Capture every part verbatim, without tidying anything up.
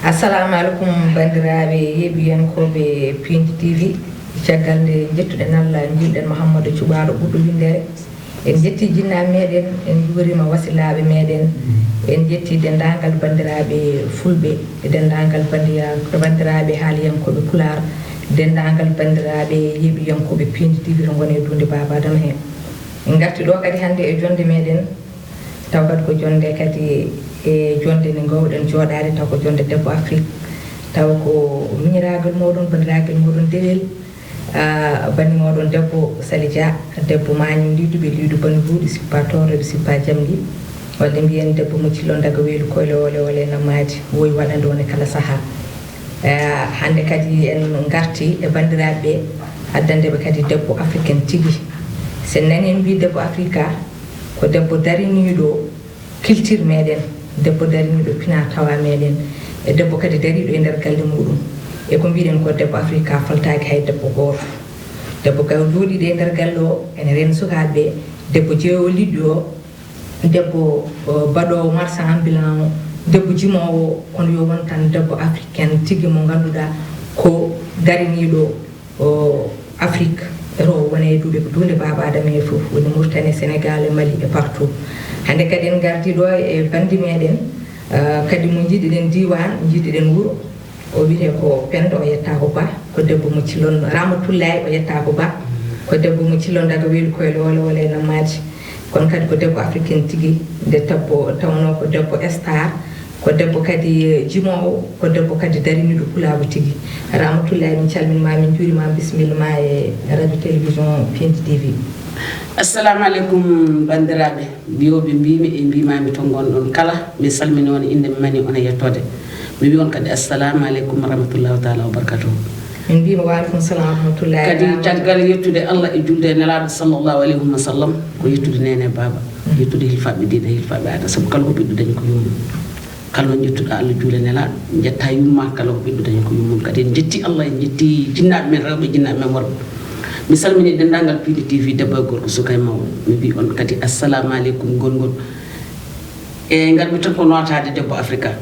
Assalamu alaikum, banndiraaɓe yeeɓiyankooɓe Pindi T V. Caggal nde njettuɗen Allah, njiiɗen Mouhammado Cuɓaaɗo ɓurɗo winndere. En njetti jinnaaɓe meɗen, en njuurima wasilaaɓe meɗen. En njetti denndaangal banndiraaɓe fulɓe, e denndaangal banndiya-, banndiraaɓe haaliyankooɓe pulaar, denndaangal banndiraaɓe yeeɓiyankooɓe Pindi T V to ngoni e duunde Baaba Adama he. En ngarti ɗo kadi hannde e jonnde meɗen, taw kadi ko jonnde kadi e jonnde nde ngoowɗen jooɗaade, taw ko jonnde debbo Afrik, taw ko miñiraagal mooɗon, banndiraagal mooɗon dewel, ah, banndi mooɗon debbo Sali Dia, debbo maaño liidu ɓe liidu banndi buuɗi, sippa toorooɓe, sippa jamndi, walla mbiyen debbo mo cillo daga weelu koyle ole ole nammaadi, woyi waɗande on e kala sahaa. Eh, hannde kadi en ngarti e banndiraaɓe ɓe, addande ɓe kadi debbo africain tigi. So en nani en mbii debbo Afrika, ko debbo dariniiɗo culture meɗen, debbo dariniiɗo pinaa tawaa meɗen, e debbo kadi dariiɗo e nder galle muɗum. E ko mbiɗen ko debbo Afrika faltaaki hay debbo gooto. Debbo kay o jooɗiiɗo e nder galle o, ene reena sukaaɓe ɓe, debbo jeewo liɗɗi o, debbo, o, baɗoowo marchand ambulant o, debbo jimoowo, kono yo won tan debbo africain tigi mo ngannduɗaa ko dariniiɗo, o, Afrik, e to o woni e duunde, duunde Baaba Adama e fof, woni Mauritanie, Sénégal, e Mali, e partout. Hannde kadi en ngardi ɗo e banndi meɗen, ah, kadi mo njiɗiɗen diiwaan, njiɗiɗen wuro. O wiyetee ko Penda, o yettaa ko Ba, ko debbo mo Cilon, Ramatullahi, o yettaa ko Ba, ko debbo mo Cilon daga weelu koyle ole ole e nammaadi. Kono kadi ko debbo africain tigi, nde tabbo tawnoo ko debbo star, ko debbo kadi, eh, jimoowo, ko debbo kadi dariniiɗo pulaagu tigi. Ramatullahi, min calminii ma, min njuuriima, bisimilla ma e radio télévision Pindi T V. Assalamu aleykum, banndiraaɓe. Mbiyooɓe mbiimi e mbiimaami to ngonɗon kala, mi salmini on innde mi mani on e yettoode. Mi wiy on kadi assalamu aleykum wa rahmatullahi taala wa barakatuhu. Min mbiima wa aleykum salam wa rahmatullahi. Kadi caggal yettude Allah e julde e Nelaaɗo sallallahu alayhi wa sallam, ko yettude neene e baaba, yettude hilfaaɓe diine, hilfaaɓe aada, sabu kala ko ɓiɗɗo dañi ko yummum. Kala no njettuɗo Allah juule Nelaaɗo, njetta yumma, kala ko ɓiɗɗo dañi ko yummum. Kadi en njetti Allah, en njetti jinnaaɓe men rewɓe, jinnaaɓe men worɓe. Mi salmini denndaangal Pindi T V, debbo e gorko, suka e mawɗo. Mi mbiy on kadi assalamu aleykum gonngol. E ngarmi tan ko nootaade debbo Afrika.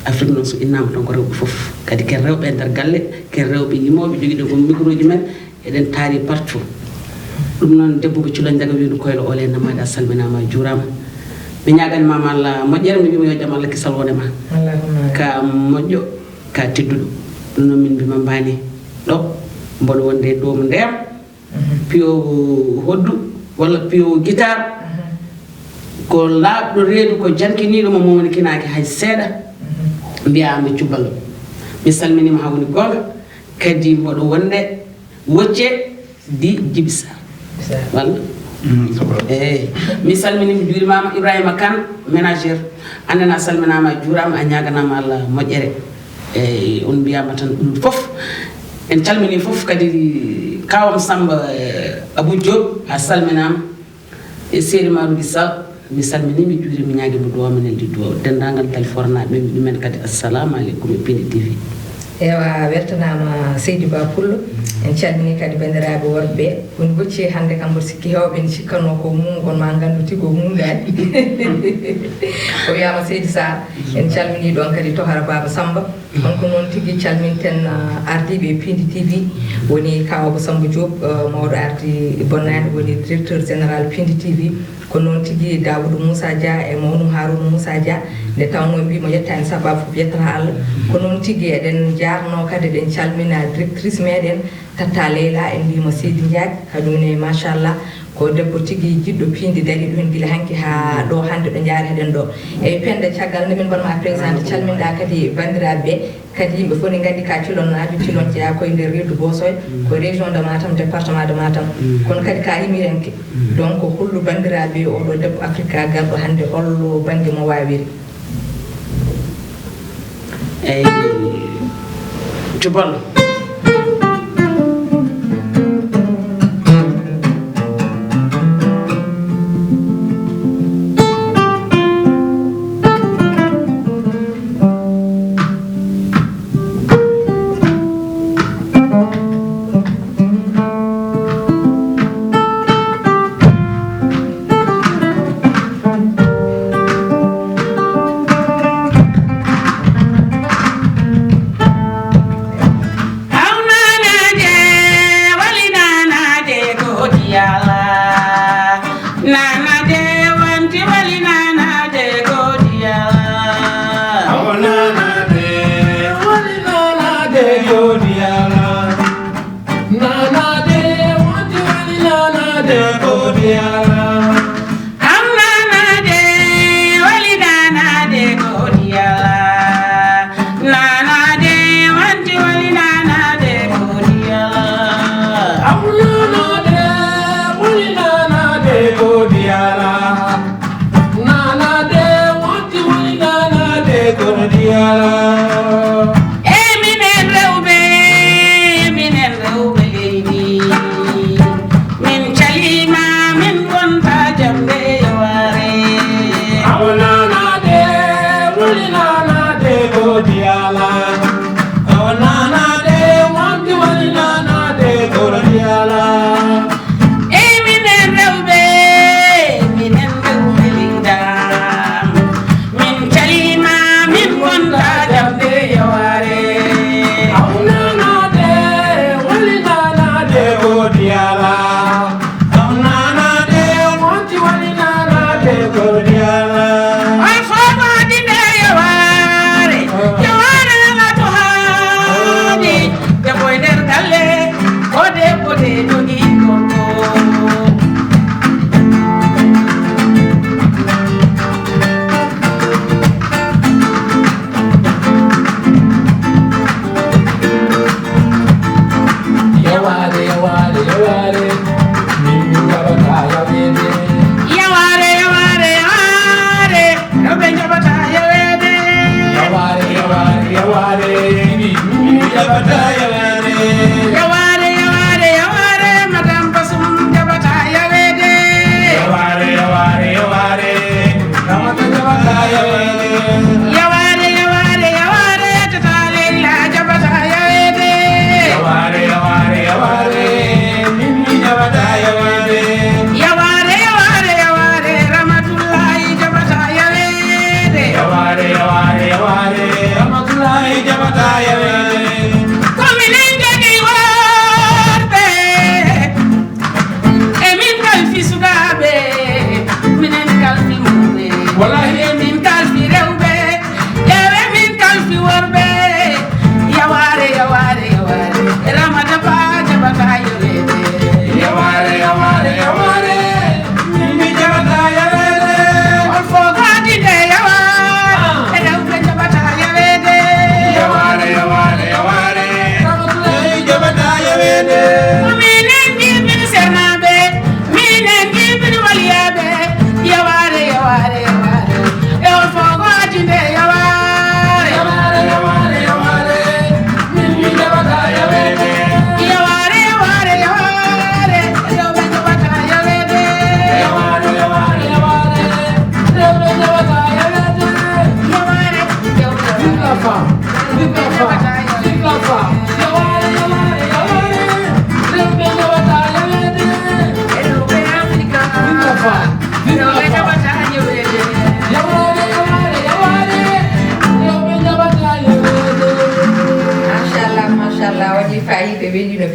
Afrik noon so innaama tan ko rewɓe fof. Kadi ken rewɓe e nder galle, ken rewɓe yimooɓe, jogiiɗo ko micro ji men, eɗen taari partout. Ɗum noon debbo mo Culoñ daga weelu koylo ole nammaade, a salminaama, a juuraama. Mi ñaaganiima ma Allah moƴƴere, mi wiima yo jam Allah kisal wone ma. Allahumma amin. Ka moƴƴo, ka tedduɗo. Ɗum noon min mbima mbaani ɗo, mboɗo wonde e doomu ndeyam, piyo hoddu walla piyo guitar. Ko laaɓɗo reedu, ko jankiniiɗo mo, mo woni kinaaki hay seeɗa. Mbiyaama Cuballo. Mi salminiima haa woni goonga. Kadi mboɗo wonde wocce di Jibi Sarr. Walla? Eeyi. Mi salminiima, mi juurimaama Ibrahima Kane, ménageur. Annene a salminaama, a juuraama, a ñaaganaama Allah moƴƴere. Eeyi, on mbiyaama tan ɗum fof. En calminii fof kadi kaawam Samba, eh, Abou Diop, a salminaama. E Seeri Maroudi Sall, mi salminii, mi juurii, mi ñaagii mo duwaaw, minen di duwaaw. Denndaangal Dalfornaaɓe, mi ɗumen kadi, assalamu aleykum e Pindi T V. Ewa, weltanaama Seydi Ba Pullo. En calminii kadi banndiraaɓe worɓe ɓe. Woni hocci hannde kam, mboɗo sikki heewɓe ene cikkanoo ko muum, kono maa nganndu tigi o muumdaani. O wiyaama Seydi Sarr. En calminii ɗoon kadi Tohara Baaba Samba. Kanko noon tigi calminten, ah, ardiiɓe e Pindi T V, woni Kaaw Abou Samba Diop, ah, mawɗo ardi bonnaani, woni directeur général Pindi T V. Ko noon tigi Daawuda Moussa Dia e mawnum Harouna Moussa Dia, nde tawnoo mbiimi yettaani sababu fof yettata Allah. Ko noon tigi eɗen njaarnoo kadi, eɗen calmina directrice meɗen, Tatta Leyla, en mbiima Seydi Ndiaye, kañum ne, machallah, ko debbo tigi jiɗɗo piindi, dariiɗo heen gila hanki haa ɗo hannde ɗo njaari heɗen ɗo. Eyi, Penda, caggal nde min mbaɗ ma présenté, calminɗa kadi banndiraaɓe ɓe, kadi yimɓe fof ne nganndi ka Cilonnaajo, Cilon jeyaa ko e nder reedu Boosoy, ko région de Matam, département de Matam. Kono kadi ka yimiranke. Donc, hollu banndiraaɓe oɗo debbo Afrika garɗo hannde, hollo bannge mo waawiri? Eyi, Cuballo.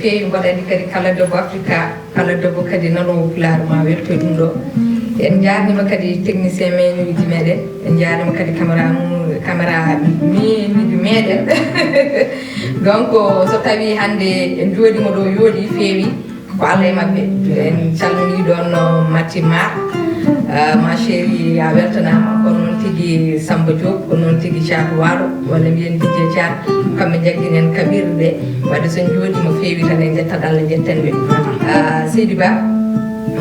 Feewi mboɗo andi kadi kala debbo Afrika, kala debbo kadi nanoowo pulaar ma welto ɗum ɗo. En njaarnima kadi technicien menuji meɗen, en njaarnima kadi caméra caméra menuji meɗen. Donc so tawi hannde en jooɗima ɗo yooɗi feewi, ko Allah e maɓɓe. En calmini ɗon Mati Mar, ma chérie, a weltanama. Ko noon tigi Samba Diop, ko noon tigi Thiatou Walo, walla mbiyen Didier Thiam. Kamɓe jagginen kaɓirɗe, wadde so en jooɗima feewi tan en jettat Allah, jetten ɓe. Seydi Ba,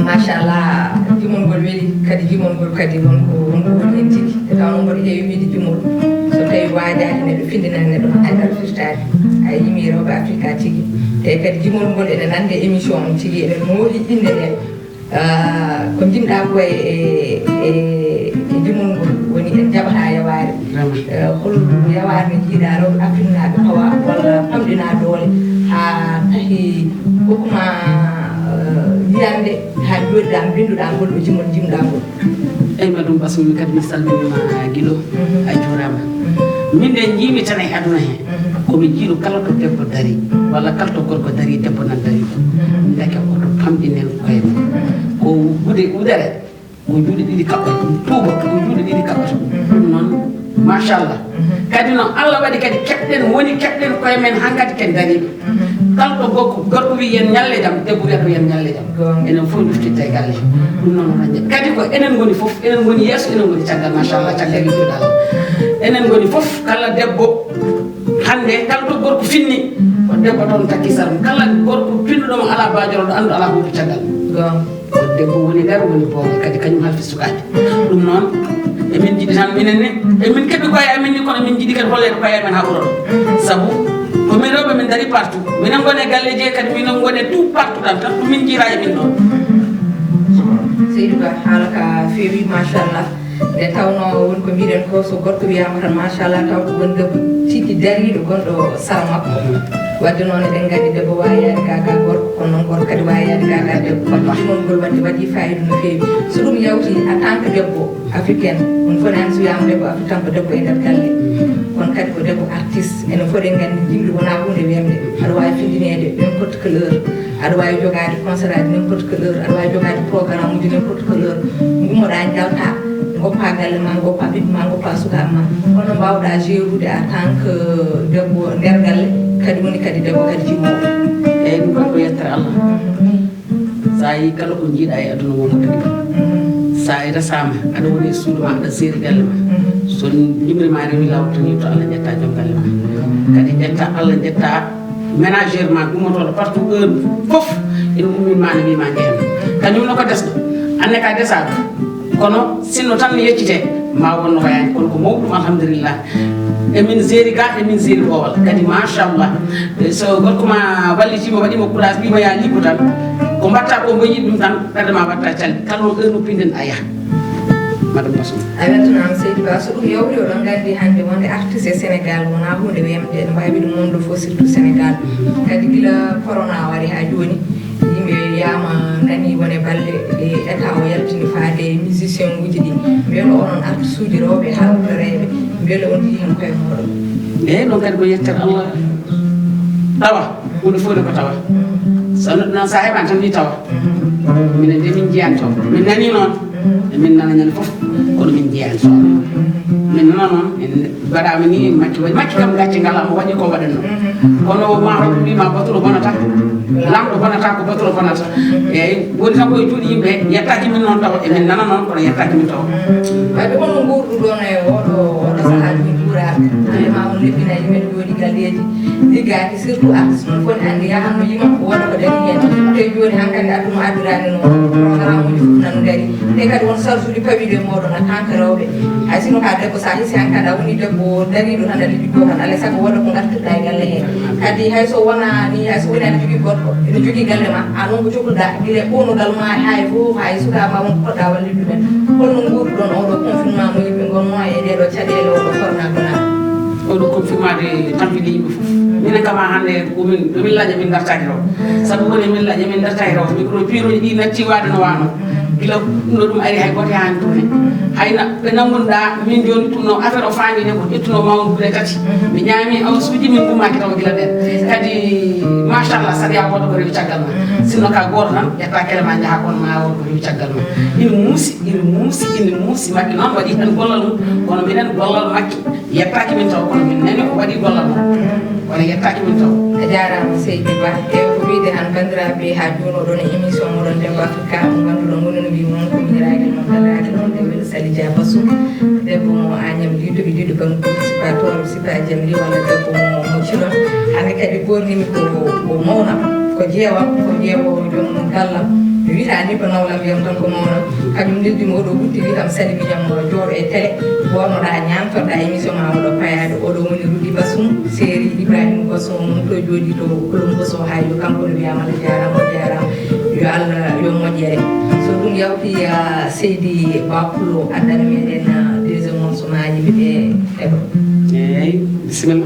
machallah, jimol ngol weli, kadi jimol ngol kadi won ko won ko woni hen tigi. E tawno mboɗo heewi wiide jimol, so tawi waajaaki neɗɗo, findinani neɗɗo, haydara firtaani. A yimi rewɓe Afrika tigi. Te kadi jimol ngol ene nande émission on tigi, ene mooli innde nde. Ko jimɗa ko e e e jimol ngol woni en jaɓata yawaare. Hol yawaare nde jiiɗa rewɓe Afriknaaɓe pawa walla pamɗina doole haa tahi gokkuma yiyande haa jooɗiɗa mbinnduɗa ngol ɗo jimol jimɗa ngol? Eyyi, madame Bassou, min kadi mi salminima giɗo. A juurama. Min de jiimi tan e aduna he, komi jiiɗo kala to debbo dari walla kala to gorko dari, debbo nan dari. Ndeke oto pamɗinen koye men. Ko wude wudere, ko juuɗe ɗiɗi kaɓɓata ɗum, tuuba ko juuɗe ɗiɗi kaɓɓata ɗum. Ɗum noon, machallah. Kadi noon Allah waɗi kadi keɓɗen, woni keɓɗen koye men hankadi ken dariɓe. Kala to gorko gorko wi yen ñalle jam, debbo wiyata ko yen ñalle jam. Enen fof duftitta e galle. Ɗum noon wona jam. Kadi ko enen ngoni fof, enen ngoni yeeso, enen ngoni caggal, machallah, caggal yimɓe Allah. Enen ngoni fof, kala debbo hannde, kala to gorko finni, ko debbo toon takki sarum. Kala gorko pinnuɗo mo alaa bajoro ɗo anndu alaa huuɓi caggal. Debbo woni nder, woni boowal, kadi kañum halfi sukaaɓe. Ɗum noon, emin njiɗi tan minen ne, emin keɓi koye amin ni, kono min njiɗi kadi holleede koye amen haa ɓura ɗo. Sabu ko min rewɓe, min dari partout. Minen ngoni e galleeji he, kadi minen ngoni e tout partout tan, tan ko min njiira e min ɗo. Seydi Ba, haala ka feewi, machallah. Nde tawnoo woni ko mbiɗen ko, so gorko wiyaama tan machallah, taw ko woni debbo tigi dariiɗo gonɗo sara makko. Wadde noon eɗen nganndi debbo waawi yaade ga ga gorko, kono noon gorko kadi waawi yaade ga ga debbo. Jimol ngol wadde waɗi faayiida no feewi. So ɗum yawti, en tant que debbo africaine, on foti hannde so wiyaama debbo africaine ko debbo e nder galle. Kono kadi ko debbo artiste. Enen fof eɗen nganndi jimɗi wonaa huunde weemde. Aɗa waawi findineede n'importe quelle heure. Aɗa waawi jogaade concert aji n'importe quelle heure, aɗa waawi jogaade programme uji n'importe quelle heure. Ngummoɗaa njaltaa, ngoppaa galle ma, ngoppaa ɓiɓɓe ma, ngoppaa sukaaɓe ma. Hono mbaawɗaa gérude en tant que debbo nder galle, kadi woni kadi debbo kadi jimoowo? Eeyi, ɗum kadi ko yettere Allah. So a yii kala ko njiiɗaa e aduna won ko tagi ɗum. So a resaama, aɗa woni e suudu ma, aɗa seeri galle ma. So nimri ma rewi laawol tan, yetto Allah, ƴetta joom galle ma. Kadi ƴetta Allah, ƴetta ménagère ma gummotooɗo partout heure fof ene ummin ma ne wiima jehen. Kañum no ko desɗo, anne ka desaɗo. Kono sinno tan no yeccite, ma wonno ko yani, kono ko mawɗum, alhamdulillah. Emin seeri ga, emin seeri boowal kadi, machallah. So gorko ma wallitima, waɗima courage, wiima ya liggo tan, ko mbatta ko mboyi ɗum tan, ɓerde ma watta calli. Kala on heure no pinden a yaha. Madame Bassou. A weltanaama, Seydi Ba. So ɗum yawti, oɗon nganndi hannde wonde artiste e Sénégal wonaa huunde weemde, ene mbaawi ɗum monde fof, surtout Sénégal. Kadi gila corona wari haa jooni, yimɓe wiyaama nani wone balɗe e état o yaltini faade e musicien uji ɗi. Mbele onon artiste uji rewɓe haaldoreeɓe, mbele on njii heen koye mooɗon? Eeyi, ɗum kadi ko yettere Allah. Tawa, huunde fof ne ko tawa. So neɗɗo noon, so a heɓaani tan, ni tawa. Minen de min njiyaani toon. Min nanii noon. Emin nana ñande fof, kono min njiyaani toon. Min nana noon, en mbaɗaama ni, Makki waɗi. Makki kam gacce ngalaa, mo waɗi ko waɗatnoo. Kono ma hoto mbiima baturo bonata. Laamɗo bonata, ko baturo bonata. Eeyi, woni tan ko e juuɗe yimɓe, yettaaki min noon tawa. Emin nana noon, kono yettaaki min tawa. Wadde kono nguurduɗon e oɗo, oɗo sahaa min nguuraaɓe. Hannde ma on lebbina yimɓe jooɗi galleeji, liggaaki, surtout artiste mum foti anndi yahan no yima, wooda ko dañi heen. Te jooni hankadi aduna addiraani no programme uji fof nano ngari. Te kadi won charge uji pawiiɗo e mooɗon en tant que rewɓe. Hay sino ka debbo, so a hisi hankadi a woni debbo dariiɗo tan aɗa liggo tan, alaa e sago wooda ko ngartirɗa e galle hee. Kadi hay so wonaa ni, hay so woni aɗa jogii gorko, ene jogii galle ma, aan won ko cokluɗa gila e ɓoonugal ma, haa e fof, haa e sukaaɓe ma won ko poɗɗa wallude ɗumen. Holno nguurduɗon oɗo confinement mo yimɓe ngonnoo e ɗee ɗoo caɗeele, oɗo corona gonaaɗo? Oɗo confinement de tampini yimɓe fof. Minen kam haa hannde ko min, ɗo min laaƴa min ndartaaki taw. Sabu woni min laaƴa min ndartaaki taw. Micro piiruuji ɗi natti waade no waano. Gila ɗum ɗo ɗum ari, hay gooto yahaani toon heen. Hay na ɓe nanngunɗaa, min jooni tun no affaire o faami nde, ko ƴettunoo mawɗo gure tati. Mi ñaami awsuuji, min ngummaaki taw gila ɗeen. Kadi, machallah, sariya gooto ko rewi caggal ma. Sinno ka gooto tan, ƴetta kele ma, njaha kono ma won ko rewi caggal ma. Ina muusi, ina muusi, ina muusi. Makki noon waɗi heen gollal mum, kono minen gollal makki yettaaki min taw, kono min nani o waɗi gollal mum. Kono yettaaki min taw. A jaaraama, seydi Ba. E ko wiyde han, banndiraaɓe, haa jooni oɗon e émission moɗon Debbo Afrika, mo ngannduɗon wonano mbiimi on ko miñiraagal mon, danndaangal mon, nde woni Sali Dia Bassou, debbo mo Agnam Lido, ɓe Lido Bangu, sipa Tooro, sipa Jamli, walla debbo mo, mo Cilon. Hannde kadi goornimi ko, ko mawna, ko jeewa, ko jeewo joom gallam. Mi wiyata ni ko nawlam, wiyam tan ko mawna. Kañum neldi mo oɗo wutte, wi kam Sali miñam mo jooɗo e télé, wonnoɗa ñaamtorɗa émission ma oɗo payaade, oɗo woni Rudi Basum, séri Ibrahima Basum, to jooɗi to Columbus, Ohio, kanko ne wiyama no jaarama, o jaarama. Yo Allah, yo moƴƴere. So ɗum yawti, ah, seydi Ba Pullo addana meɗen, ah, deuxième morceau ma yimɓe ɓe heɗo. Eyyi, bisimilla.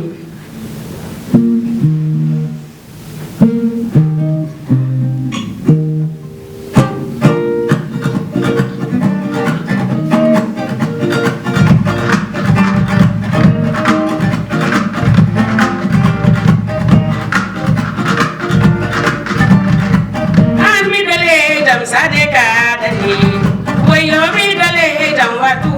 An miɗo leydam sade ka dani, woyo miɗo leydam wattu.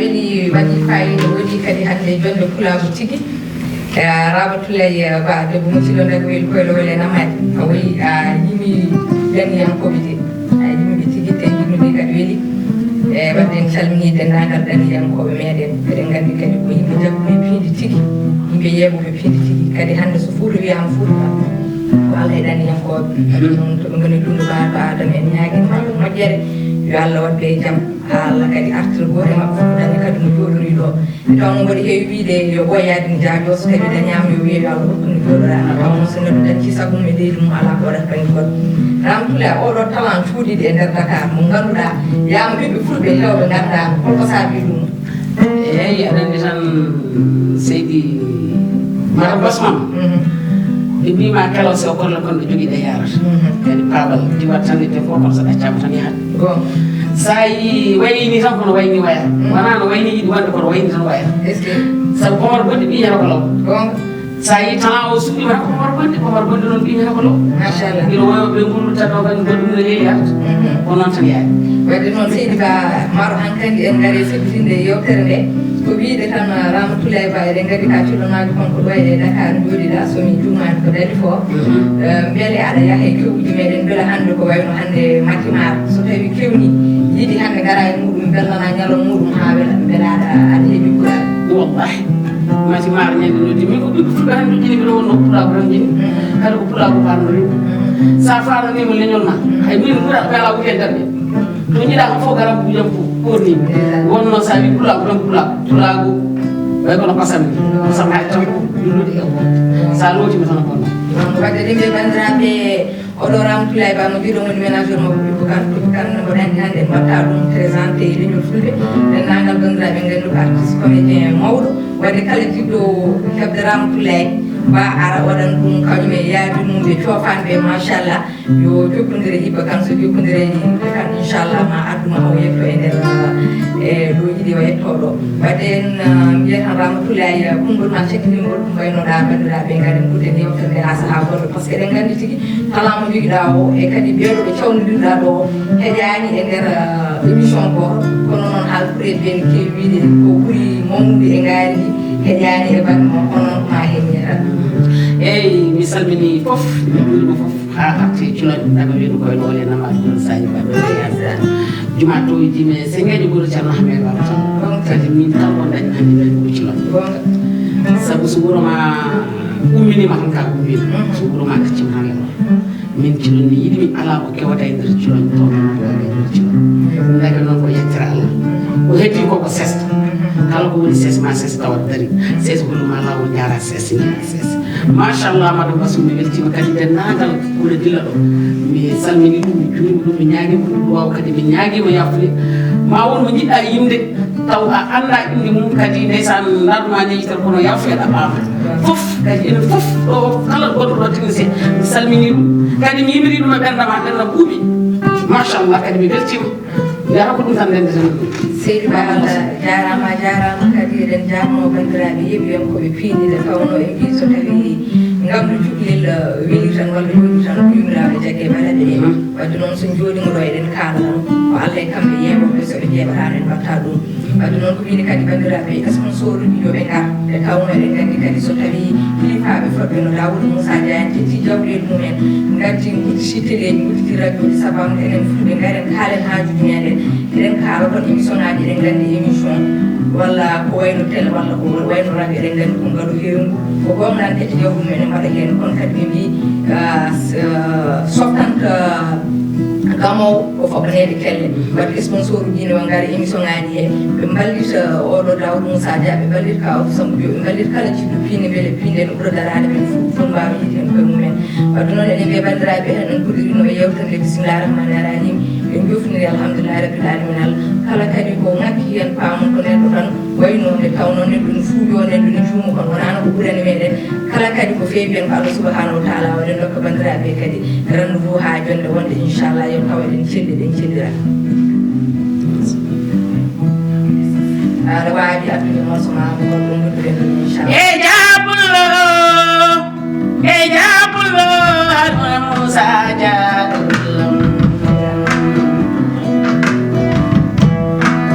Kadi waɗi faayiida, woodi kadi hannde jonnde pulaagu tigi. Eh, Ramatulaye, eh, Ba, debbo mo Cillo Ndaga weli koylo wele namaade. A woyi, a yimi daniyankooɓe de. A yimi ɓe tigi te yimɓe kadi weli. Eh, wadde en calminii denndaangal daniyankooɓe meɗen. Eɗen nganndi kadi ko yimɓe jaɓɓuɓe piindi tigi. Yimɓe yeeɓuɓe piindi tigi. Kadi hannde so Fuuta wiyaama Fuuta, ko Alla e daniyankooɓe. Kadi noon to ɓe ngoni ɗum ɗo Ba, Ba Adama en ñaagii ma moƴƴere. Yo Alla waɗ ɓe e jam. Haa Alla kadi artira gooto e maɓɓe fof daña kadi no jooɗorii ɗo. E taw no mboɗo heewi wiyde yo ɓooyaade no jaajoo, so tawi dañaama yo wiye yo Alla rokku no jooɗoraa. Taw noon so neɗɗo dañci sago mum e leydi mum alaa ko waɗata bannge goɗɗo. Ramtula oɗo talan cuuɗiiɗo e nder Dakar mo ngannduɗaa yaama ɓiɓɓe fulɓe heewɓe nganndaa holko saabii ɗum. Eeyi, aɗa anndi tan seydi Mara Bosman. Ɓe mbiima kala o sewo kolle kon ɗo jogiiɗe yaarata. Kadi paabal diwat tan e ɓe fof kono so ɗaccaama tan yahat. Sa yi wayni tan kono wayni waya. Wona no wayni yiɗi wonde kono wayni tan waya. Sabu pomar bonde ɓiñata ko law. Sa yi tan o suuɗima tan pomar bonde pomar bonde noon ɓiñata ko law. Machallah. Ino wawa ɓe ngullu tan o bani goɗɗum no leeli arta. Ko noon tan yaari. Wadde noon seydi ba maro hankandi en ngari sabbitinde yewtere nde. Ko wiyde tan Ramatulaye Ba eɗen ngari ka cuɗonaade kon ko ɗo e Dakar jooɗiɗa so mi juumaani ko dali fo. Mbele aɗa yaha e kewuji meɗen mbele hannde ko wayno hannde matimar so tawi kewni yiɗi hannde ngara e muɗum mbelnana ñalom muɗum haa wela mbele aɗa aɗa heɓi kuraɗe. Wallahi matimar ñande noddi min ko ɓiɓɓe fulɓe hannde jini mbiɗo wonno pulaagu tan jini kadi ko pulaagu parno wi sa faranima leñol ma hay min ɓura ɓe ala wuke darde. To jiɗa ko fof garam bujam ko korni wonno sa wi pulaagu tan pulaagu pulaagu way kono kosam ni kosam hay tan ko lullude e o sa lootima tan bonno. Wadde ɗimɓe banndiraaɓe oɗo Ramtulay Ba mo jiɗo woni ménageur mo ɓiɓɓe kan ɓiɓɓe kan mboɗo anndi hannde en mbatta ɗum présenté e leñol fulɓe denndaangal banndiraaɓe nganndu ko artiste comédien mawɗo wadde kala jiɗɗo heɓde Ramtulay Ba ara waɗan ɗum kañum e yaadi mum ɓe coofanɓe machallah. Yo jokkondire yimɓe kan so jokkondire yimɓe kan inchallah ma addu ma haw yetto e nder e ɗo yiɗi o yetto ɗo wadde en mbiyata Ramatulaye konngol ma cakkitingol ɗum waynoɗa banndiraaɓe ngaren gudden yewtere nde ha saha goɗɗo par ce que eɗen nganndi tigi talamo jogiɗa o e kadi ɓeɗo ɓe cawnodirɗa ɗo heƴani e nder émission goto kono noon haal ɓure ben kewi wiide ko ɓuri mawnude e ngaari ndi heƴani e baɗɗo mo kono noon ma heññe tan. Eyyi mi salmini fof mi juurima fof. Ha arti culoñ daga wiyde koye ɗole nama ɗum sañi baɗɗo juma toyji me sengeji goro ceerno ahmed baba tan kadi min tan won dañi hande men ko culoñ sabu so wuro ma umminima tan ka ummima so wuro ma gaccima tan lema min culoñ mi yiɗi mi ala ko kewata e nder culoñ townomaɗoɗe e nder culoñ daga noon ko yettira allah ko heddi koko sesta kala ko woni ses ma ses tawat dari ses golluma lawol jara ses ni ses machallah madame Bassou mi weltima kadi denndaangal wuro gila ɗo mi salmini ɗum mi juurima ɗum mi ñaagima ɗum duwaw kadi mi ñaagima yafude ma won mo jiɗɗa yimde taw a annda inde mum kadi ndeysaan ndarma neñital kono yafuya ɗaɓɓama fof kadi enen fof ɗo kala goɗɗo ɗo technicien mi salmini ɗum kadi mi yimiri ɗum e ɓernda ma ɓernda ɓuuɓi machallah kadi mi weltima yara ko ɗum tan ndende tan seydi ba allah jarama jarama kadi eɗen jarno bandiraɓe yeɓiyankoɓe piindi nde tawno e mbi so tawi ngamdu cukalel weli tan walla yooɗi tan ko yumiraɓe jagge bala ɓe wadde noon so jooɗima ɗo eɗen kaala tan ko allah e kamɓe yeeɓoɓe soɓe jeeɓatano en mbatta ɗum wadde noon ko wini kadi bandiraɓe e sponsor uji yooɓe ngar nde tawno eɗen gandi kadi so tawi kilifaɓe fodɓe no dawoɗo moussa diagne ƴetti jawɗele mumen gaddi gudditi teleji gudditi radioji sababu enen fulɓe garen kaalen haajuji meɗen eɗen kaala kon émission ngaji eɗen gandi émission walla ko wayno télé walla ko wayno radio eɗen gandi ko ngaɗo hewngu ko gomnan ƴetti jawɗi mumen e mbaɗa hen kono kadi ɓe mbi softanta gamowo o foɓɓaneede kelle wadde sponsor uji ne ngara émission ngaji he ɓe mballita oɗo dawdo moussa dia ɓe mballita ka oto sambo ɓe mballita kala jiɗɗo piinde beele piinde no ɓura daraade ɓen fof fof mbawa yiide hen koye mumen wadde noon enen ɓe bandiraɓe enen puɗɗirino e yewtere nde bisimillahi rahmani rahim en jofniri alhamdulillahi rabbil alamin allah kala kadi ko ngakki hen paamon ko neɗɗo tan wayno nde tawno neɗɗo ne fuuƴo neɗɗo ne juumo kon wonano ko ɓurani meɗen kala kadi ko feewi en ko allah subhanahu wa taala waɗen dokka bandiraɓe kadi rendez-vous ha jonde wonde inchallah yo taw eɗen celli ɗen cellira aɗa waawi addude morso ma ko ɗum nodduɗen ɗum inchallah e jabullo e jabullo haruna moussa jabullo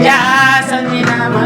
ya salminama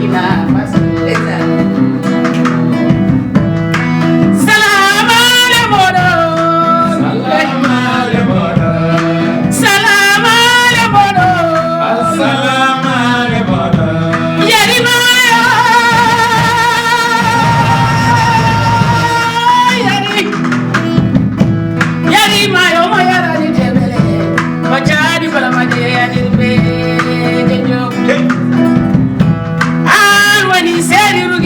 Ina fas. Ndeysaan. Salaamaale mooɗon. Salaamaale mooɗon. Salaamaale mooɗon. Assalaamaale mooɗon. Yari maayo. Yari. Yari maayo mo yarani jebele. Maccaɗi bala maje yadirɓe. Jejo. An woni seeɗiru